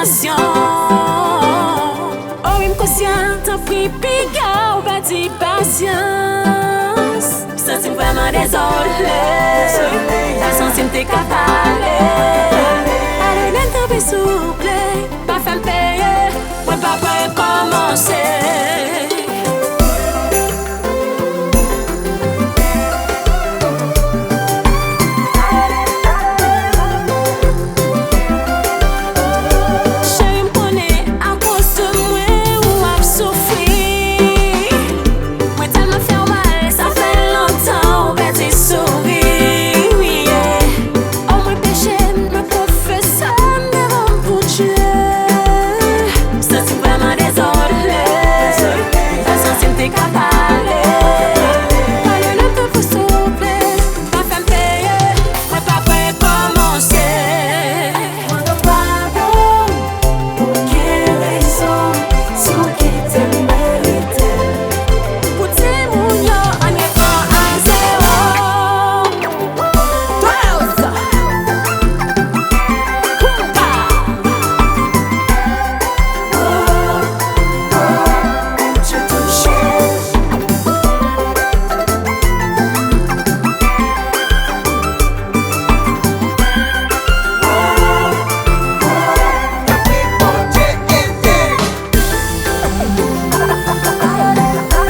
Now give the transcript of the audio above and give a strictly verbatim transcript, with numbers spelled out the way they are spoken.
Pasyon. O wi, m konsyan, tanpri, piga w pa di pasyans. M santi m vrèman dezole. Fason si m te ka pale. Pale, men tanpri, souple.